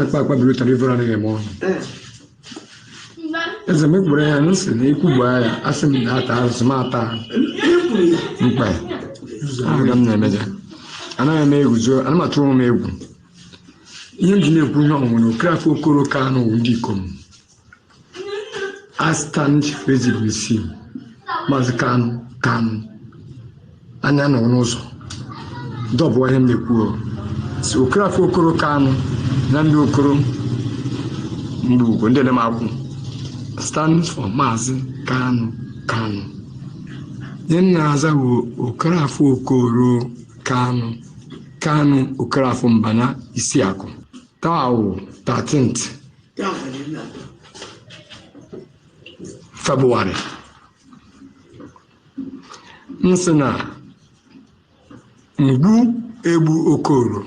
Akpa akpa biri ụtara ivoro anaghị eme ọnụ. Eze m ekwuru ya nsị na ikwu gbaa ya, asị m na ata azụ m ata mkpa ahụ m na-emeja. Anaghị m eguzo, ana m atụ onwe m egwu. Ihe m ji na-ekwu ihe ọmụmụ na Okerafọ Okoro Kanu ndị ikom. I stand resolutely Maazị Kanu Kanu anya nọ n'ụzọ dọbụọ ihe m na-ekwu. Si Okerafọ Okoro Kanu na ndị Okoro mgbe ugwu ndị na-akwụ stands for Maazị Kanu Kanu. Ihe m na-aza bụ Okerafọ Okoro Kanu Kanu Okerafọ Mbana Isiakụ. Taa wụ 13th Febụwarị. M sị na mgbu egbu Okoro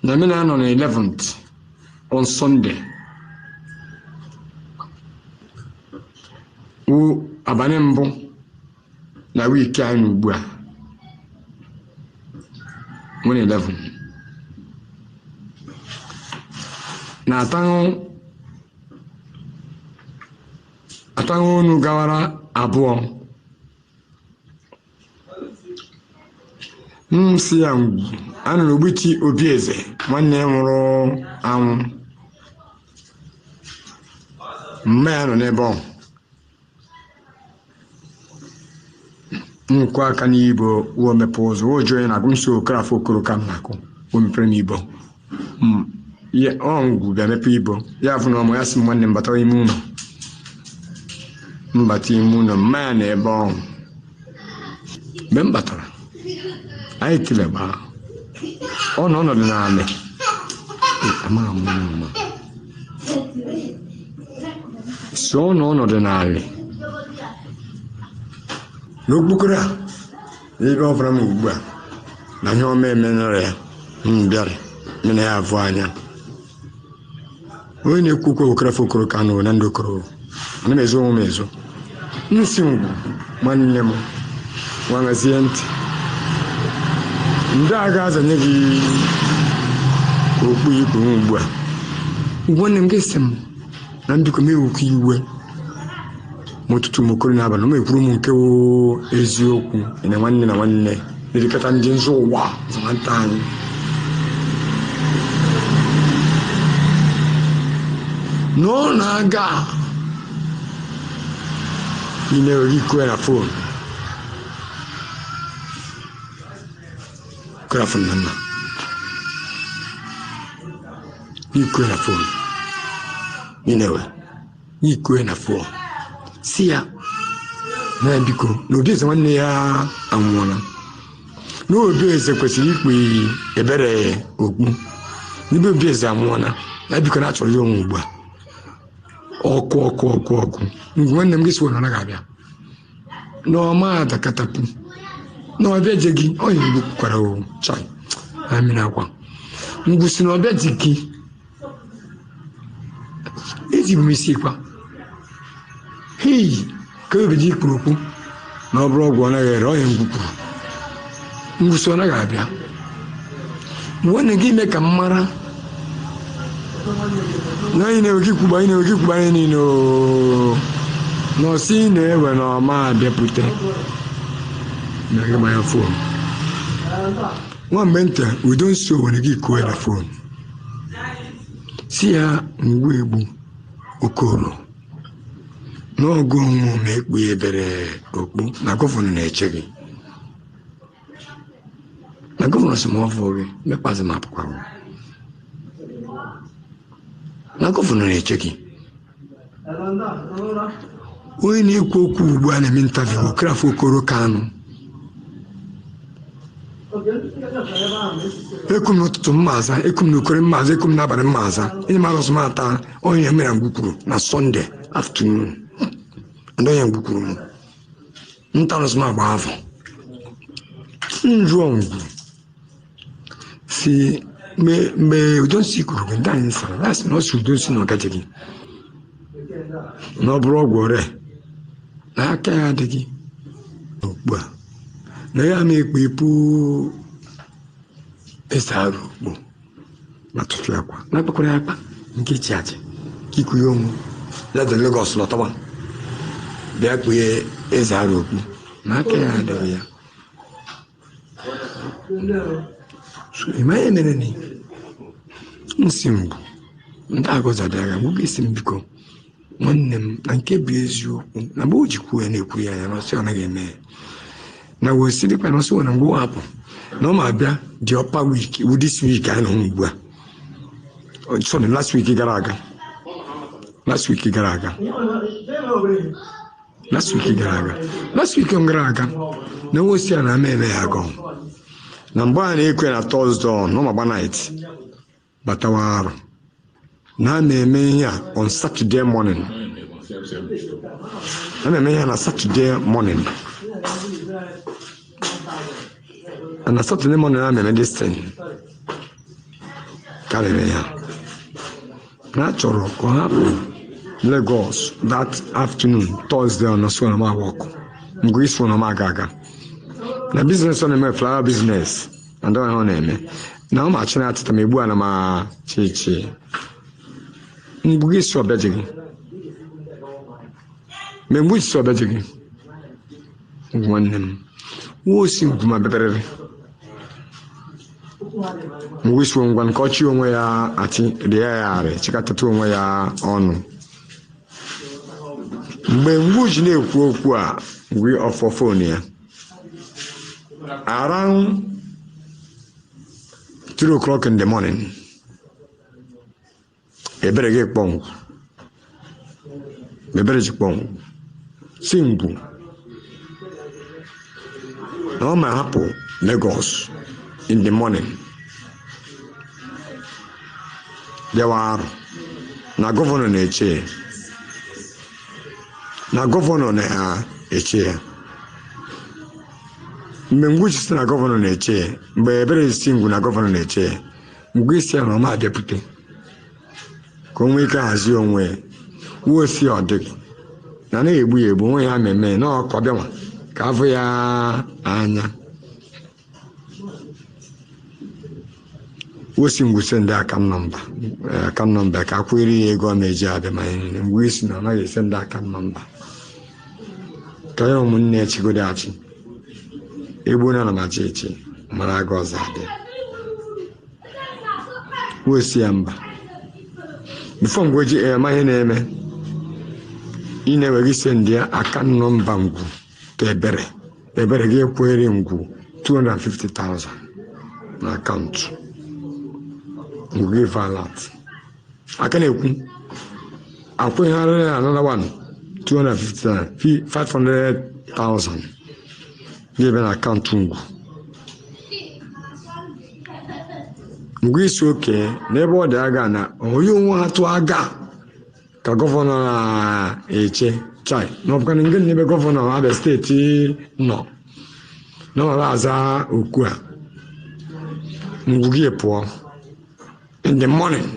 na mena nọ na 11th on Sunday wụ abalị mbụ na wiiki anyị ugbu a nwere 11 na ataṅụ unu gawara abụọ. M si ya ngwu anụrụ ogbuchi Obieze nwanne ya nwụrụ anwụ, mma ya nọ n'ebe ọ nkụ aka n'ibo wo mepe ụzọ wo jụọ ya na agụ m si Okerafọ Okoro ka m na-akụ wo mepere m ibo. Ọ ngwu bịa mepe ibo ya afụ na ọmụ ya sị m nwanne m bata ime ụlọ, mbata ime ụlọ mma ya na ebe ọhụ. Mgbe m batara anyị tile gbaa ọ nọ ọnọdụ n'ala ama si ọ nọ ọnọdụ n'ala n'okpokoro a ebe ọ fara m ugbu a na ihe ọma emenara ya m bịara mena ya avụ anya. Onye na-ekwu okwu Okerafọ Okoro Kanu na ndị Okoro ana m ezo onwe m ezo. Nsi ngwu nwanne m nwaṅazie ntị ndị a ga-azanye gị okpu ikpu m ugbu a. Nwanne m ga-esi m na mbikọ m ewukọ iwe ma ụtụtụ m okoro n'abalị m ekwuru m nke eziokwu na nwanne na nwanne na-elekọta ndị nzụ ụwa nwata anyị. Na ọ na-aga ị na-ewere iko ya na fon Okerafọ nna nna iko ya na fon ị na-ewe iko ya na fon si ya na biko na Obieze nwanne ya anwụọla, na Obieze kwesịrị ikpe ebere okpu n'ebe Obieze anwụọla na biko na achọrọ ya onwe ugbu a. Ọkụ ọkụ ọkụ ọkụ ngwu nwanne m gị si na ọ ga-abịa na ọma adakatapụ na ọbịa je gị onye mgbu kwukwara o chai amịrị akwa ngwu si na ọbịa ji gị eji m isi kwa hei ka obi ji kwuru okwu na ọ bụrụ ọgwụ ọ naghị ere onye mgbu kwuru ngwu si ọ naghị abịa. Nwanne gị ime ka m mara na anyị na-enwe ikwugba anyị na-enwe ikwugba anyị niile na ọsị na-ewe na ọma abịapụte na gị gbanye fon. Nwa mgbe nta udo nso nwere gị kuo na fon si ya ngwu egbu Okoro n'ọgụ onwe ma ekpu ebere okpu na gọvanọ na-eche gị na gọvanọ si ma ọ fụọ gị mekpazi m apụkwarụ na gọvanọ na-eche gị. Onye na-ekwu okwu ugbu a na-eme ntaviu Okerafọ Okoro Kanu. Ekwu m n'ụtụtụ mmaza, ekwu m n'okoro mmaza, ekwu m n'abalị mmaza. Enyi m arụsị m ata onye mere mgbu kwuru na Sọnde afternoon. Ndị onye mgbu kwuru m nta arụsị m agba afọ njụọ ngwu si mgbe Udonsi kwuru gị ndị anyị sara ya sị na ọ si Udonsi na ọgaje gị na ọ bụrụ ọgwụ ọrịa na aka ya adịghị ugbu a Na ya ama ekpe epu ese arụ okpu na tụtụ akwa na akpakwara ya akpa nke chi achị ka ikwu ya onwe lada Lagos lọtawa bịa kpughe eze arụ okpu na aka ya adịghị ya. So ịma ihe mere ni nsị mgbu ndị agọzadị agha mgbe isi m biko nwanne m na nke bụ eziokwu na mgbe o ji kwuo ya na-ekwu ya ya na ọsị ọ naghị eme ya na wee dịkwa na ọsị na mgbe ọ hapụ na ọ ma abịa dị ọpa week wụ this week anyị nọ ugbu a, sorry, last week gara aga, last week gara aga, last week gara aga, last week gara aga na nwosi ya na ama eme ya agọ na mgbe a na-ekwe na Thursday na ọmagba night batawa arụ na a na-eme ihe a on Saturday morning, a na-eme ihe a na Saturday morning, na Saturday morning a na-eme this thing ka a na-eme ya na a chọrọ ka ọ hapụ Lagos that afternoon Thursday ọ nọsọ na m awọkụ mgbe isi na m aga aga na business ọ na-eme flower business na ndị ọ na-eme na ọ ma achị na atịta ma egbu a na ma chi chi mgbe isi ọbịa ji gị ma mgbe isi ọbịa ji gị nwanne m nwa osi ngwu ma beberere mgbe isi ngwa nke ọchị onwe ya achị rie ya arị chịkọtata onwe ya ọnụ mgbe ngwu ji na-ekwu okwu a mgbe ọfọ fon ya around 3 o'clock in the morning ebere gị kpọọ ngwu ebere ji kpọọ ngwu si ngwu na ọ ma hapụ Lagos in the morning bịawa arụ na gọvanọ na-eche ya na gọvanọ na-eche ya mgbe ngwu ji si na gọvanọ na-eche ya mgbe ebere si ngwu na gọvanọ na-eche ya ngwu isi ya na ọ ma abịapụte ka o nwee ike hazie onwe ya wuo si ọ dịghị na na-egbu ya egbu onwe ya meme na ọkọ bịanwa ka afọ ya anya wosi ngwusi ndị aka nọmba aka nọmba ka akwụghịrị ya ego ọ na-eji abịa ma ihe niile mgbe isi na ọ naghị ese ndị aka nọmba ka ya ụmụnne ya chigodo achị egbuo na na achị echi mara aga ọzọ adị wosi ya mba bifo ngwe ji ema ihe na-eme ị na-enweghị ise ndị aka nọmba ngwu ka ebere ebere gị ekwere ngwu 250,000 na akaụntụ ngwu gị valat aka na-ekwu akwụgharị another one 250,000 500,000 gị ebe na akaụntụ ngwu ngwu isi oke n'ebe ọ dị aga na onye onwe ha tụọ aga ka gọvanọ na-eche chai na ọbụkana nke n'ebe gọvanọ Abia steeti nọ na ọ aza okwu a ngwu gị pụọ in the morning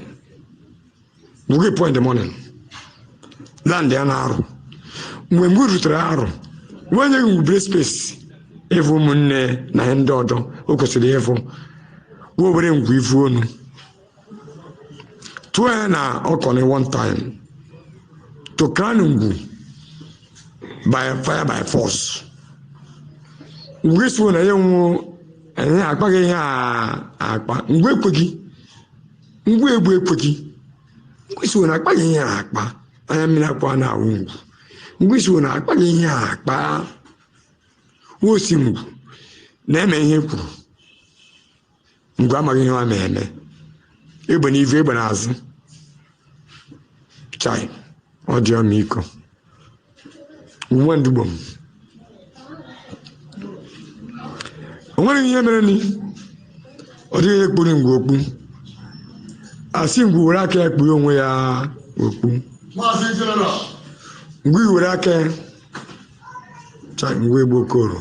ngwu gị pụọ in the morning land ya na-arụ mgbe mgbe rutere arụ nwenye gị ngwubere space ịfụ ụmụnne na ihe ndị ọdọ o kwesịrị ịfụ wee were ngwu ifu onu tụọ ya na ọkọni one time to crown ngwu by fire by force ngwu isi na ya nwu anyị akpaghị ihe akpa ngwu ekweghị ngwu egbu ekweghị ngwu isi na akpaghị ihe akpa anya mmiri akwa na-awụ ngwu ngwu isi na akpaghị ihe akpa wosi ngwu na-eme ihe kwuru ngwu amaghị ihe ọ na-eme egbe n'ivu egbe n'azụ chai ọ dị ọmịiko nwa ndugbo m o nwere ihe mere ni ọ dịghị ekpuru ngwu okpu asị ngwu were aka ya kpuo onwe ya okpu ngwu were aka ya chai ngwu egbu okoro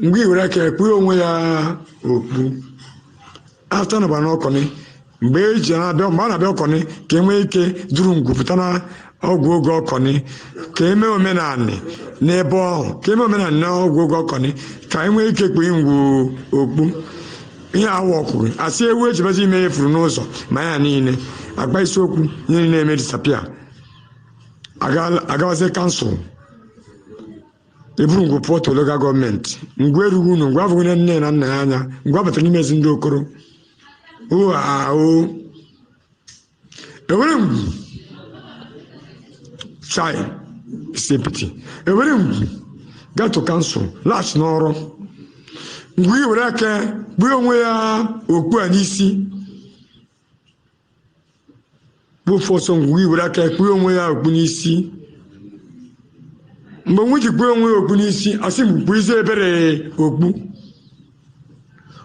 ngwu were aka ya kpuo onwe ya okpu afta nọba n'ọkọni mgbe eji na-abịa mgbe a na-abịa ọkọni ka e nwee ike duru ngwu pụta na Ọgwụ oge ọkọni ka eme omenanị n'ebe ọhụ, ka eme omenanị na ọgwụ oge ọkọni, ka e nwee ike kpee ngwu okpu. Ihe awụ ọkụrụ asị ewu ejibezi ime efuru n'ụzọ ma ya niile agba isiokwu ihe niile eme disapia. Agawazie council, eburu ngwu pụọ to local government. Ngwu erughị unu, ngwu abụghị nne na nna ya anya, ngwu abatara n'ime ezi ndị okoro o ahụ ewere ngwu chai sepiti, ewere ngwu gato council laghachi n'ọrụ. Ngwu i were aka gbuo onwe ya okpu a n'isi, gbufe ọsọ. Ngwu i were aka kpuo onwe ya okpu n'isi. Mgbe nwu ji kpuo onwe ya okpu n'isi, asị m kpuo isi ebere okpu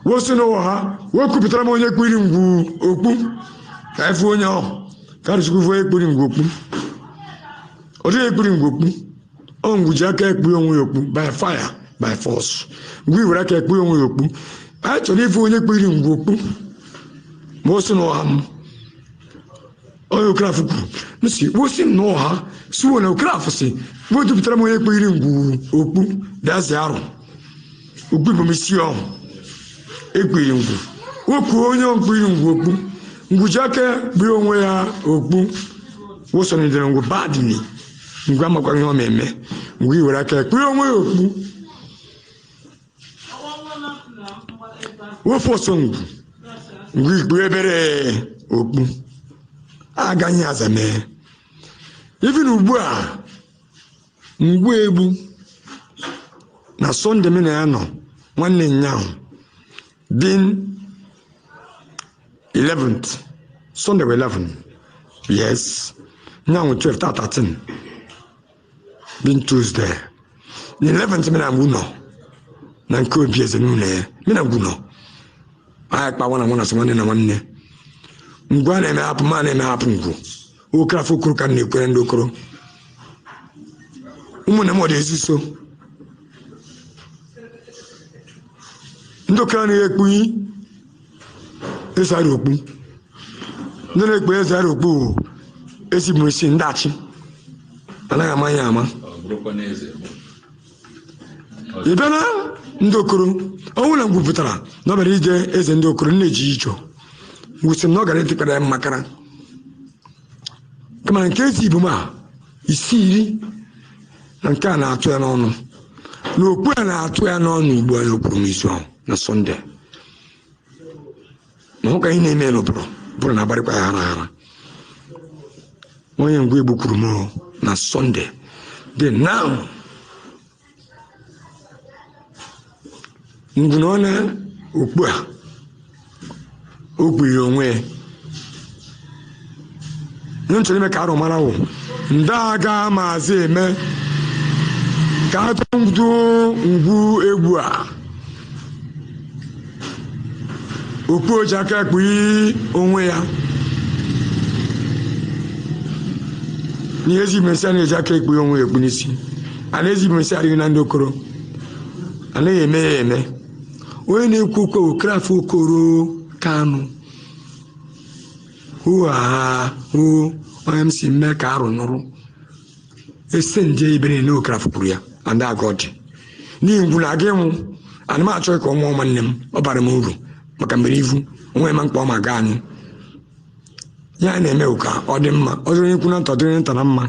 wosi n'ụwa ha wee kwupụtara m onye kpiri ngwu okpu, ka efu onye ahụ ka arụchukwu onye kpiri ngwu okpu. Ọ dịghị ekpiri ngwu okpu, ọ ngwu ji aka ekpu onwe ya okpu by fire by force. Ngwu i were aka ekpu onwe ya okpu. Anyị chọrọ ifu onye kpiri ngwu okpu ma o si n'ụha m. Onye Okerafọ kwuru m si wosi m n'ụha siwo na Okerafọ si wetupụtara m onye kpiri ngwu okpu, bịazi arụ okpu bụ m isi ọhụ ekpiri ngwu. Wokwuo onye mkpiri ngwu okpu, ngwu ji aka kpuo onwe ya okpu. Wosonidere ngwu badini, ngwu amakwa ihe ọ na-eme. Ngwu iwere aka kpuo onwe ya okpu, wofu ọsọ ngwu, ngwu ikpu ebere okpu agaghị aza mee. Even ugbu a ngwu egbu na Sọnde m na ya nọ nwanne nyaahụ bin 11th Sunday 11, yes, nyaahụ 12 13 bin Tuesday na 11th m na ngwu nọ na nke obi eze n'ụlọ ya. M na ngwu nọ anyị kpawa na nwana sị nwanne na nwanne. Ngwu a na-eme hapụ ma na-eme hapụ ngwu Okerafọ okoro ka m na-ekwere ndị okoro ụmụnne m. Ọ dị ezi so ndị okoro anaghị ekpughi ezara okpu, ndị na-ekpu ezara okpu ezigbo isi ndị achị anaghị ama ya ama. Ị bịa na ndị okoro ọnwụ na ngwu pụtara na ọ bịara ije eze ndị okoro nne ji ijo ngwụsị m na ọ gara ịtịkpara ya mmakara kama nke ezi ibu m a isi iri na nke a na-atụ ya n'ọnụ na okpu a na-atụ ya n'ọnụ ugbu a. Okwuru m izu ahụ na Sọnde na ụka ihe na-eme n'ụbụrụ bụrụ na-agbarịkwa ya hara hara. Onye ngwa egbu kwuru m na Sọnde dị now ngwu na ọ na okpu a o kpughere onwe ya. Ihe m chọrọ ime ka arụ mara wụ ndị aga maazị eme ka atụ ndụ ngwu egwu a okpu oji aka ekpughi onwe ya n'ihe ezi mesi a na-eji aka ekpughi onwe ya ekpu n'isi. A na-ezi mesi adịghị na ndị okoro anaghị eme ya eme. Onye na-ekwu okwu Okerafọ okoro Kanụ hụ onye m si mee ka arụ nụrụ ese nje ibere na Okerafọ kwuru ya and agọdị n'ihi ngwu na-aga ịnwụ. Ana m achọghị ka ọ nwụọ nwanne m, ọ bara m uru maka mgbe ivu onwe ma mkpa ọ ma ga anyị ya na-eme ụka ọ dị mma ọ dịrị onye ikwu na nta ọ dịrị onye nta na mma.